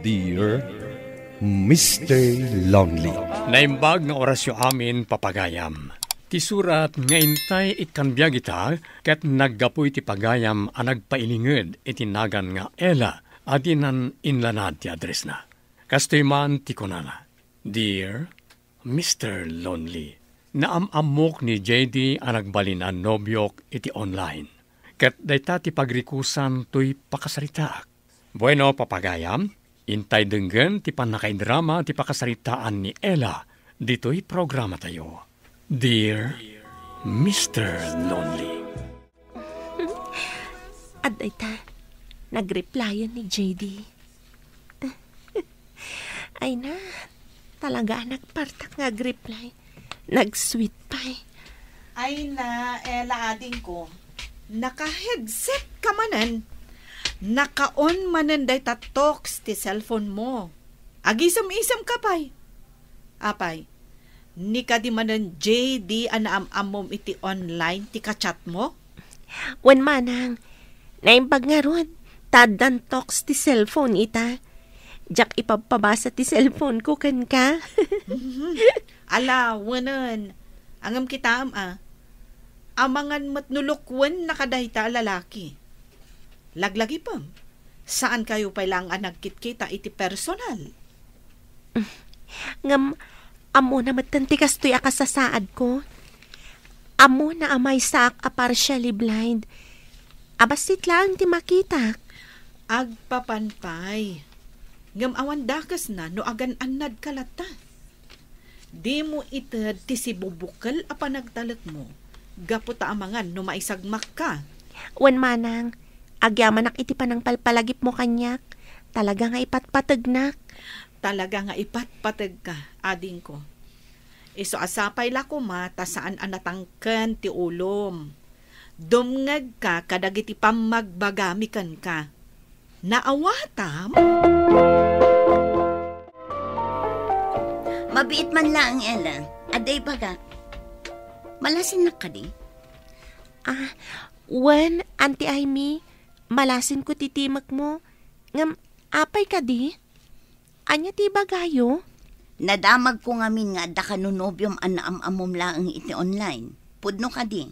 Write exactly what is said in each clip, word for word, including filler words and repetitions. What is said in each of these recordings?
Dear Mister Lonely. Naimbag nga orasyo amin, papagayam. Ti surat nga intay ikkan biag ita, ket naggapu iti pagayam a nagpailinged iti nagan nga Ella a dinan inlanad ti addressna. Kastoy man ti kunana, Dear Mister Lonely, naam-ammok ni J D a nagbalin a nobiok iti online. Ket dayta ti pagrikusan toy pakasaritaak. Bueno, papagayam, intay denggen ti pannakaidrama ti pakasaritaan ni Ella ditoy programatayo. Dear Mister Lonely. Adda ita, nagreplyan ni J D. Ay na, talaga a nagpartak nga agreply. Nag-sweet pay. Ay na, Ella, adingko. Naka-headset ka manen. Naka-on manen dayta talks ti cellphone mo. Agisem-isem ka pay. Apay, ni kadi manen J D a naam-ammom iti online ti ka-chat mo? Wen manang, naimbag ngarud, ta addan talks ti cellphone ita. Diak ipabpabasa ti cellphone ko kenka. Mhm. Ala, wenen. Angem kitaem a. Amangan met no lukwen na kadayta a lalaki. Laglagipem, saankayo pay laeng a nagkitkita iti personal. Ngem, ammona metten ti kastoy a kasasaadko. Ammona a maysaak a partially blind. A bassit laeng ti makitak. Agpapan pay. Ngem awan dakesna no agan-annadka latta. Dimo ited ti sibubukel a panagtalekmo gapu ta amangan no maisagmakka. Wen manang, agyamanak iti panangpalpalagipmo kaniak. Talaga nga ipatpategnak. Talaga nga ipatpategka, adingko. Isu a sapay la koma ta saan a natangken ti ulom. Dumngegka kadagiti pammagbagami kenka. Naawatam? Mabiit man laeng, Ella. Adda ibagak. Malasinnak kadi? Ah, wen, Auntie Amy, malasinko ti timekmo. Ngem, apay kadi? Ania ti ibagayo? Nadamagko ngamin nga adda kano nobiom a naam-ammom laeng iti online. Pudno kadi?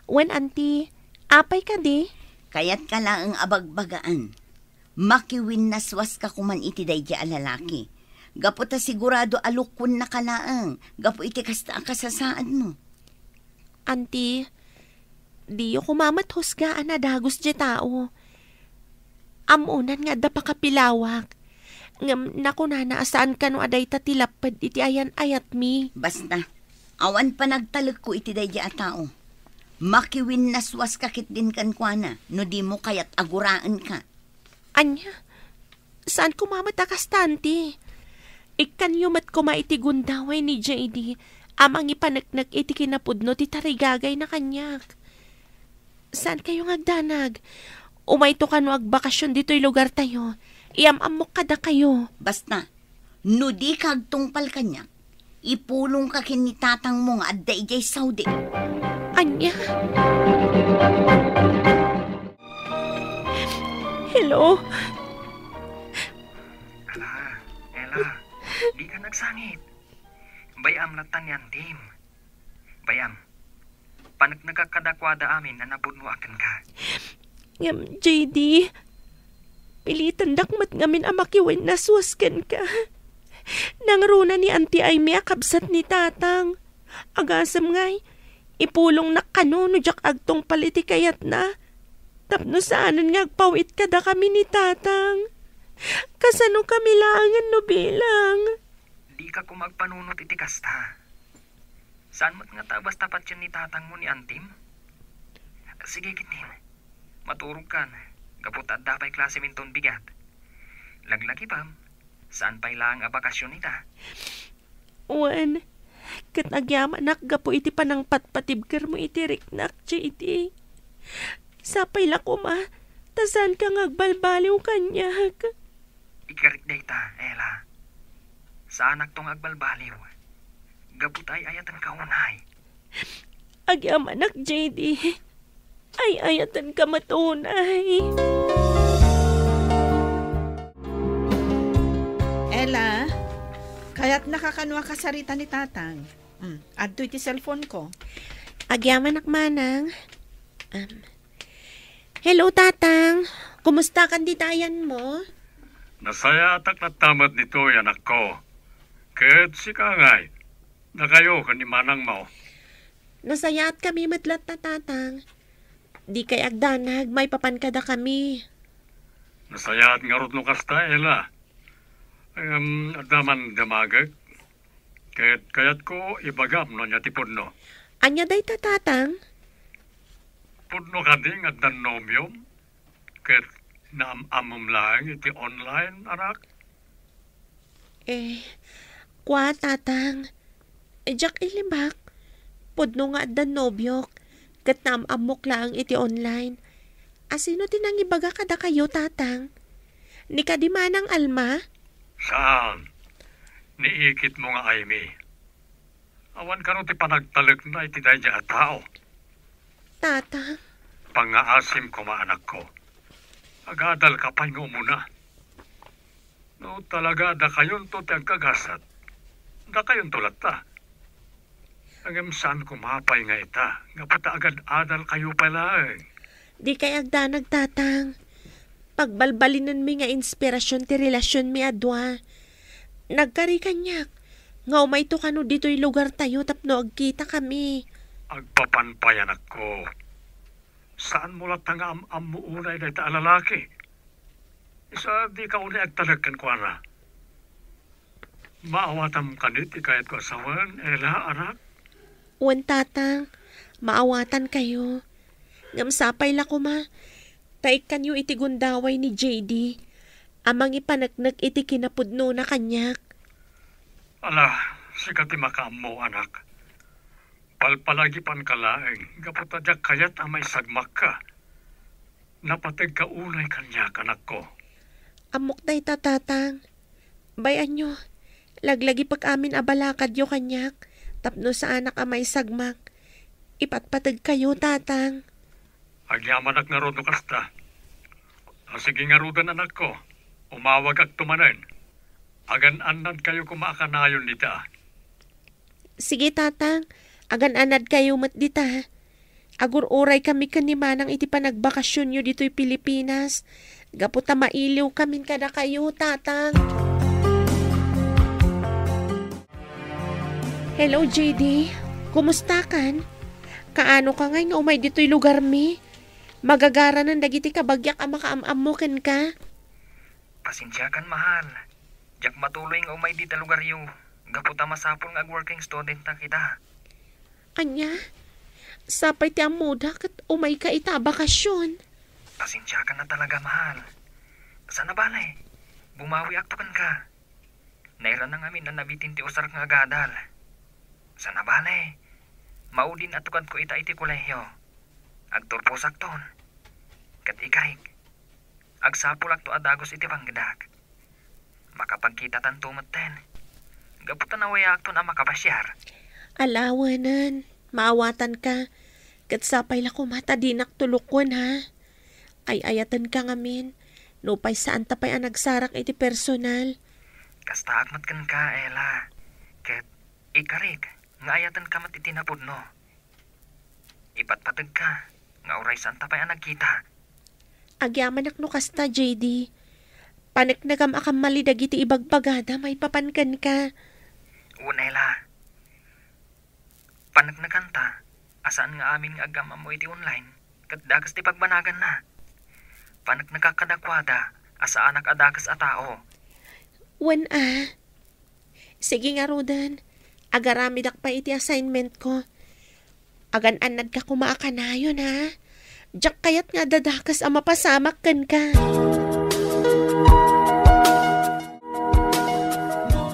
Wen, Auntie, apay kadi? Kayatka laeng a bagbagaan. Makiwinnaswaska koman iti daydi a lalaki. Gapu ta sigurado a lukkuennaka laeng gapu iti kasta a kasasaadmo. Auntie, diyo koma met husgaan a dagus diay tao. Ammonan nga adda pakapilawak. Ngem nakunana a saan kano a dayta ti lapped iti ayan-ayatmi. Basta, awan panagtalekko iti daydi a tao. Makiwinnaswaska ketdin kenkuana no dimo kayat a guraenka. Ania? Saan koma met a kasta, Auntie? Ikkanyo met koma iti gundaway ni J D a mangipaneknek iti kinapudno ti tarigagayna kaniak. Saankayo nga agdanag? Umayto kano agbakasyon ditoy lugartayo. Iam-ammok kadakayo. Basta, no dika agtungpal kaniak, ipulongka ken ni tatangmo nga adda idiay Saudi. Ania? Hello? Ala, Ella, dika nagsangit. Bay-am latta ni Antim. Bay-am, paneknekak kadakuada amin a napudnoak kenka. Ngem, J D, pilitandak met ngamin a makiwinnaswas kenka. Nangruna ni Auntie Aimee a kabsat ni Tatang. Agasem ngay, ipulongnak kano no diak agtungpal iti kayatna. Tapno saanen nga agpaw-it kadakami ni Tatang. Kasano kami laengen no bilang? Dika koma agpanunot iti kasta. Saan met nga ta basta patien ni tatangmo ni Antim? Sige, ketdin. Maturogkan, gapu ta adda pay klasem inton bigat. Laglagipem, saan pay laeng a bakasyon ita. Wen, ket agyamanak gapu iti panangpatpatibkermo iti riknak, J D. Sapay la koma, ta saanka nga agbalbaliw kaniak. Ikarik dayta, Ella. Saanakto nga agbalbaliw. Gapu ta ay-ayatenka unay. Agyamanak, J D. Ay-ayatenka met unay. Ella, kayatnaka kano a kasarita ni Tatang? Hmm, adtoy ti cellphone ko. Agyamanak, Manang. Um, hello, Tatang. Kumustakan dita ayanmo? Nasayaatak latta met ditoy, anakko. Ket sika ngay, dakayo ken ni manangmo? Nasayaatkami met latta, Tatang. Dikay agdanag maipapan kadakami. Nasayaat ngarud no kasta, Ella. Ngem adda man damagek. Ket kayatko ibagam no ania ti pudno. Ania dayta, Tatang? Pudno kadi nga addan nobiom? Ket naam-ammom laeng iti online, anak? Eh, kua, Tatang. Eh, diak ilibak. Pudno nga addan nobiok, ket naam-ammok laeng iti online. A, sino ti nangibaga kadakayo, Tatang? Ni kadi Manang Alma? Saan. Ni ikitmo nga Aimee. Awan kano ti panagtalekna iti daydiay a tao. Tatang. Pangngaasim koma, anakko. Agadalka pay nga umuna. No talaga dakayonto ti agkagasat, dakayonto latta. Ngem saan koma pay nga ita, gapu ta agad-adalkayo pay laeng. Dikay agdanag, Tatang. Pagbalbalinenmi nga inspirasyon ti relasionmi a dua. Nagkari kaniak nga umayto kano ditoy lugartayo tapno agkitakami. Agpapan pay, anakko. Saanmo latta nga am-ammo unay dayta a lalaki? Isu a dika unay agtalek kenkuana. Maawatam kadi ti kayatko a sawen, Ella, anak? Wen, Tatang, maawatankayo. Ngem sapay la koma ta ikkanyo iti gundaway ni J D a mangipaneknek iti kinapudnona kaniak. Ala, sika ti makaammo, anak. Palpalagipanka laeng gapu ta diak kayat a maisagmakka. Napategka unay kaniak, anakko. Ammok dayta, Tatang. Bay-anyo, laglagipek amin a balakadyo kaniak tapno saanak a maisagmak. Ipatpategkayo, Tatang. Agyamanak ngarud no kasta. A, sige ngaruden, anakko. Umawagakto manen. Agan-annadkayo koma a kanayon dita. Sige, Tatang. Agan-annadkayo met dita. Agur-uraykami ken ni Manang iti panagbakasionyo ditoy Pilipinas. Gapu ta mailiwkamin kadakayo, Tatang. Hello, J D. Kumustakan? Kaanoka ngay nga umay ditoy lugarmi? Magagaranen dagiti kabagiak a makaam-ammo kenka. Pasensiakan, mahal. Diak matuloy nga umay dita lugaryo, gapu ta masapul nga ag-working student-ak ita. Ania? Sapay ti ammoda ket umayka ita a bakasion. Pasensiakan a talaga, mahal. Saan a bale, bumawiakto kenka. Nairana ngamin a nabitin ti usarek nga agadal. Saan a bale, maudin a tukadko ita iti kolehio. Agturposakton. Ket ikarik, agsapulakto a dagus iti panggedak. Makapagkitatanto metten. Gapu ta nawayaakton a makapasiar. Ala, wen, maawatanka. Ket sapay la koma ta dinak tulokon, ha? Ay-ayatenka ngamin. Nupay saanta pay a nagsarak iti personal. Kastaak met kenka, Ella. Ket ikarik nga ayatenka met iti napudno. Ipatpategka nga uray saanta pay a nagkita. Agyamanak no kasta, J D. Paneknekam a kammali dagiti ibagbagada maipapan kenka. Wen, Ella. Paneknekanta a saan nga amin nga agam-ammo iti online ket dakes ti pagbanaganna. Paneknekak kadakuada a saanak a dakes a tao. Wen a. Sige ngaruden, agaramidak pay iti assignment-ko. Agan-annadka koma a kanayon, ha? Diak kayat nga adda dakes a mapasamak kenka.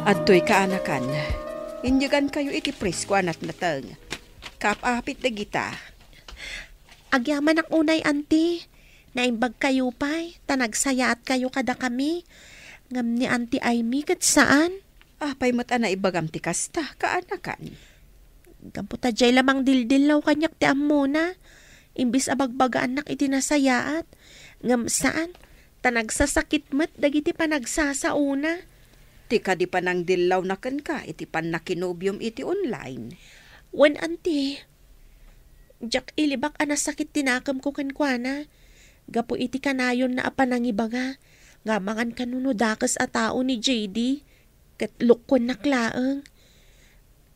Adtoy, kaanakan, inyegankayo iti presko a natnateng. Kaap-apit dagita. Agyamanak unay, Auntie. Naimbagkayo pay, ta nagsayaatkayo kadakami. Ngem ni Auntie Aimee ket saan. Apay met a naibagam ti kasta, kaanakan? Gapu ta diay la mangdildillaw kaniak ti ammona. Imbes a bagbagaannak iti nasayaat, ngem saan, ta nagsasakit met dagiti panagsasaona. Ti kadi panangdillawna kenka iti pannakinobiom iti online. Wen, anti. Diak ilibak a nasakit ti nakemko kenkuana. Gapu iti kanayonna a panangibaga nga amangan kano no dakes a tao ni J D, ket lukkuennak laeng.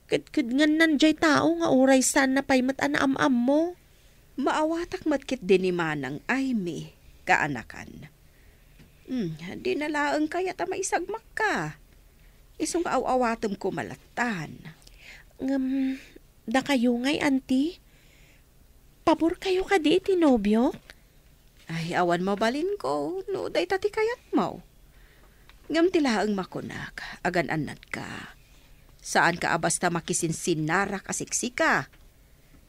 Kedkedngennan jay tao nga uray saanna pay met a naam-ammo. Maawatak met ketdi ni Manang Aimee, kaanakan. Hmm, dina laeng kayat a maisagmakka. Isu nga aw-awatem koma lattan. Ngem, dakayo ngay, anti? Paborkayo kadi iti nobiok? Ay, awan mabalinko no dayta ti kayatmo. Ngem ti laeng makunak, agan-annadka. Saanka a basta makisinsinnarak a siksika.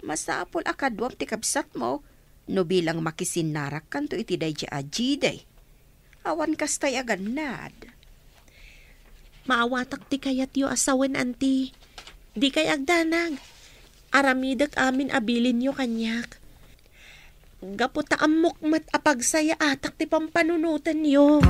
Masapul a kaduam ti kabsatmo no bilang makisinnarakkanto iti daydi a J D. Awan kastay a gannad. Maawatak ti kayatyo a sawen, anti. Dikay agdanag. Aramidek amin a bilinyo kaniak. Gapu ta ammok met a pagsayaatak ti pampanunotenyo.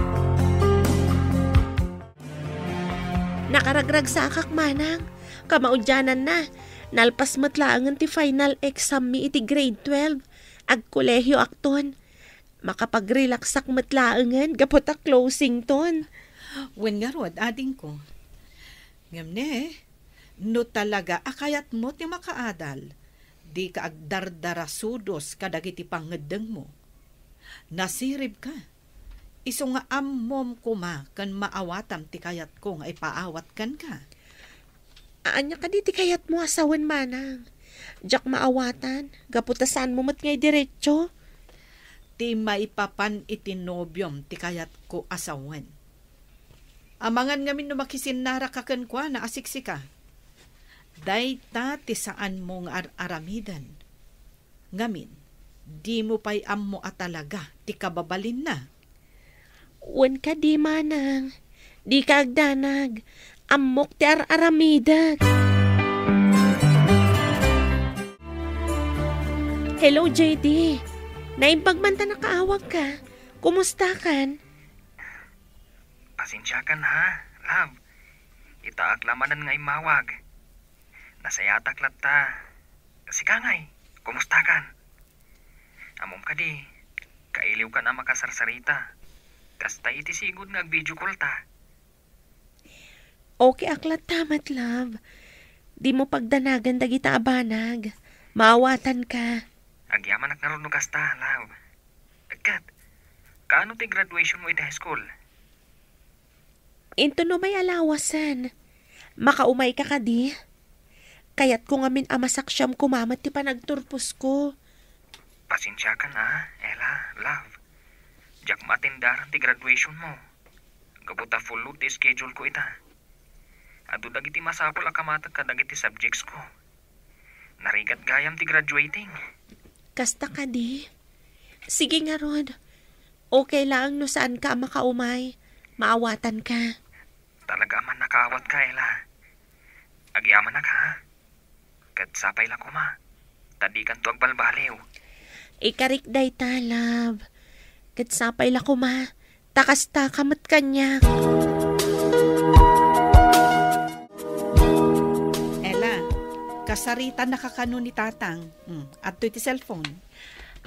Nakaragragsakak, manang. Kamaudiananna, nalpas met laengen ti final exam mi iti grade twelve. Agkolehioakton. Makapag-relaxak met laengen gapu ta closington. Wen ngarud, adingko. Ngem ne, no talaga a kayatmo ti makaadal, dika agdardarasudos kadagiti pangngeddengmo. Nasiribka. Isu nga ammom koma ken maawatam ti kayatko nga ipaawat kenka. Ania kadi ti kayatmo a sawen, manang? Diak maawatan, gapu ta saanmo met nga idiretso. Ti maipapan iti nobiom ti kayatko a sawen. Amangan ngamin no makisinnarakka kenkuana a siksika. Dayta ti saanmo nga ar-aramiden. Ngamin, dimo pay ammo a talaga ti kababalinna. Wen kadi, manang, dika agdanag. Ammok ti ar-aramidek. Hello, J D. Naimbag man ta nakaawagka. Kumustakan? Pasensiakan ha, love. Itaak la manen nga immawag. Nasayatak latta. Sika ngay, kumustakan? Ammom kadi, kailiwkan a makasarsarita. Kasta iti sigud nga ag-video call ta. Okay ak latta met, love. Dimo pagdanagan dagita a banag. Maawatanka. Agyamanak ngarud no kasta, love. Ket, kaano ti graduation mo iti high school? Inton umay a lawasen, makaumayka kadi? Kayatko ngamin a masaksiam koma met ti panagturposko. Pasensiakan a, Ella, love. Diak maatendaran ti graduation mo. Gapu ta full load ti schedule ko ita. Adu dagiti masapul a kamatek kadagiti subjects ko. Narigat gayam ti graduating. Kasta kadi? Sige ngarud. Okay laeng no saanka a makaumay. Maawatanka. Talaga a mannakaawatka, Ella. Agyamanak, ha? Ket sapay la koma. Ta dikanto agbalbaliw. Ikarik dayta, love. Ket sapay la koma. Ta kastaka met kaniak. Ella, kasaritannaka kano ni Tatang? Hmm, adtoy ti cellphone.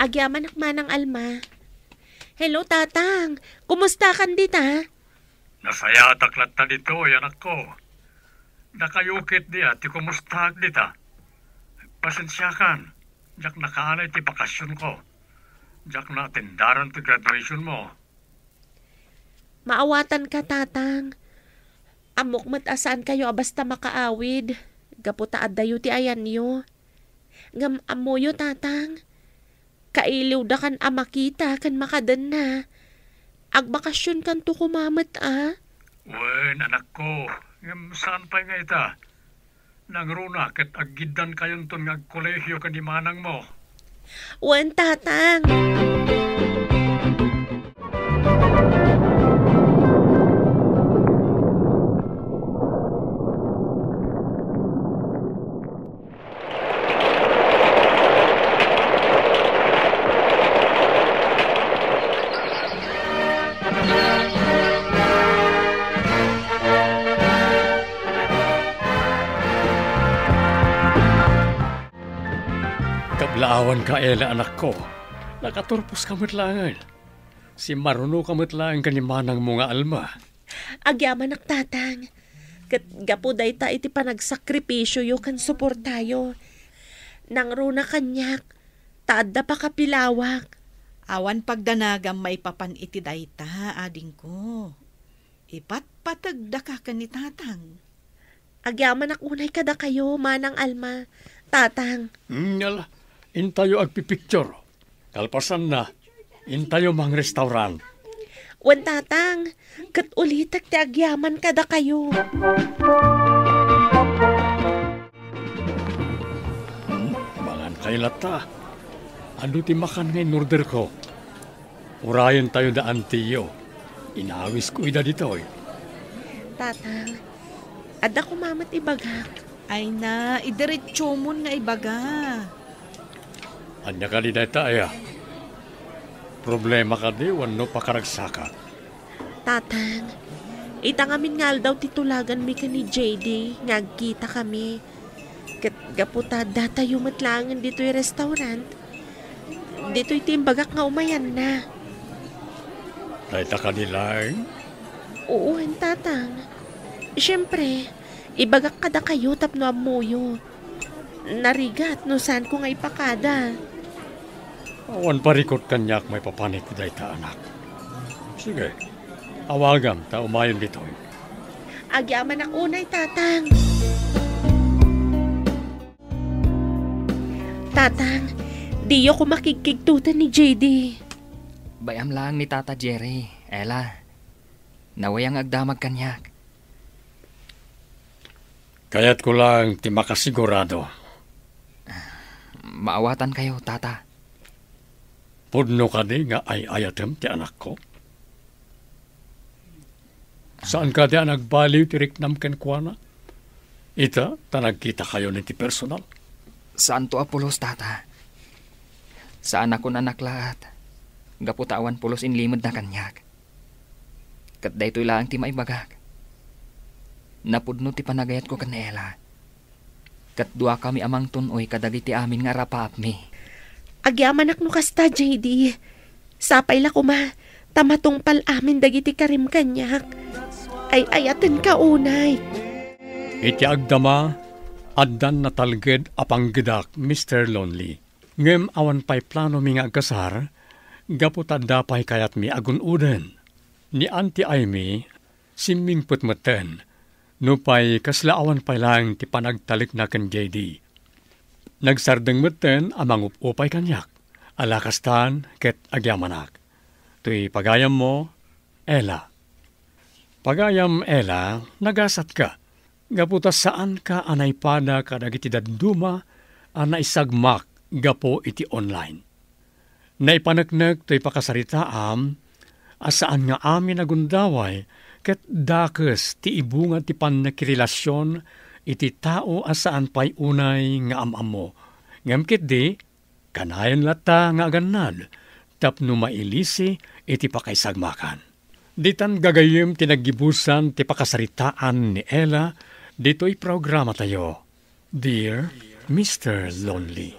Agyamanak manang Alma. Hello, Tatang. Kumustakan dita? Nasayatak latta ditoy, anakko. Dakayo ketdi a ti kumustaak dita. Pasensiakan, diak nakaanay ti bakasionko. Diak naatendaran ti graduation mo. Maawatanka, Tatang. Ammok met a saankayo a basta makaawid, gapu ta addayo ti ayanyo. Ngem ammoyo, Tatang, kailiwdakan a makita ken makadenna. Agbakasionkanto koma met a. Wen, anakko, ngem saan pay nga ita? Nangruna ket aggiddankayonton nga agkolehiyo ken ni manangmo. Wen, Tatang. Awan ka, Ella, anakko. Nakaturposka met laengen. Simmarunoka met laeng ken ni manangmo nga Alma. Agyamanak, Tatang. Ket gapu dayta iti panagsakripisioyo ken suportayo, nangruna kaniak ta adda pakapilawak. Awan pagdanagam maipapan iti dayta, adingko. Ipatpategdaka ken ni Tatang. Agyamanak unay kadakayo, Manang Alma, Tatang. Hmm, ala, intayo agpipicture. Kalpasanna, intayo mangrestaurant. Wen, Tatang, ket ulitek ti agyaman kadakayo. Hmm, mangan kayo latta. Adu ti makan nga in-orderko? Urayentayo da antiyo. Inawisko ida ditoy. Tatang, adda koma met ibagak. Ay na, idiretsomon nga ibaga. Ania kadi dayta aya? Problema kadi wenno pakaragsaka? Tatang, ita ngamin nga aldaw ti tulaganmi ken ni J D nga agkitakami. Ket gapu ta datayo met laengen ditoy restaurant, ditoy ti imbagak nga umayanna. Dayta kadi laeng? Wen, Tatang. Siempre, ibagak kadakayo tapno ammoyo. Narigat no saanko nga ipakada. Awan parikut kaniak maipapan iti dayta, anak. Sige, awagam ta umayon ditoy. Agyamanak unay, Tatang. Tatang, diyo ko makigkigtuten ni J D. Bay-am laeng ni Tata Jerry, Ella. Nawayan nga agdamag kaniak. Kayatko laeng ti makasigurado. Maawatankayo, Tata. Pudno kadi nga ay-ayatem ti anakko? Saan kadi a nagbaliw ti riknam kenkuana? Ita, ta nagkitakayon iti personal. Saanto a pulos, Tata. Saanakon a naklaat, gapu ta awan pulos inlimedna kaniak. Ket daytoy laeng ti maibagak. Napudno ti panagayatko ken ni Ella. Ket duakami a mangtun-oy kadagiti amin nga arapaapmi. Agyamanak no kasta, J D. Sapay la koma, ta matungpal amin dagiti karim kaniak. Ay-ayatenka unay. Iti agdama, addan natalged a panggedak, Mister Lonely. Ngem awan pay planomi nga agkasar, gapu ta adda pay kayatmi a gun-oden. Ni Auntie Amy, simmingpet metten, nupay kasla awan pay laeng ti panagtalekna ken J D. Nagsardeng metten a mangup-upay kaniak, ala kastan ket agyamanak. Toy pagayammo, Ella. Pagayam, Ella, nagasatka. Gapu ta saanka a naipada kadagiti dadduma a naisagmak gapu iti online. Naipaneknek toy pakasaritaam a saan nga amin a gundaway ket dakes ti ibunga ti pannakirelasion iti tao a saan pay unay nga am-ammo. Ngem ketdi, kanayon latta nga agannad tapno mailisi iti pakaisagmakan. Ditan gagayyem ti naggibusan ti pakasaritaan ni Ella ditoy programatayo, Dear Mister Lonely.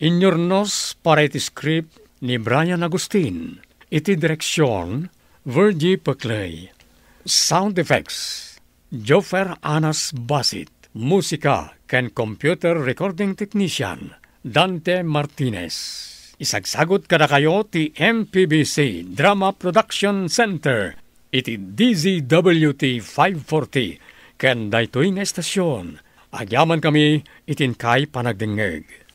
Inyurnos para iti script ni Brian Agustin, iti direksion, Virgie Peclay. Sound effects, Joffer Anas Basit. Musika ken computer recording technician, Dante Martinez. Isagsagut kadakayo ti M P B C Drama Production Center iti D Z W T five forty ken daytoy nga estasion. Agyamankami iti inkay panagdengngeg.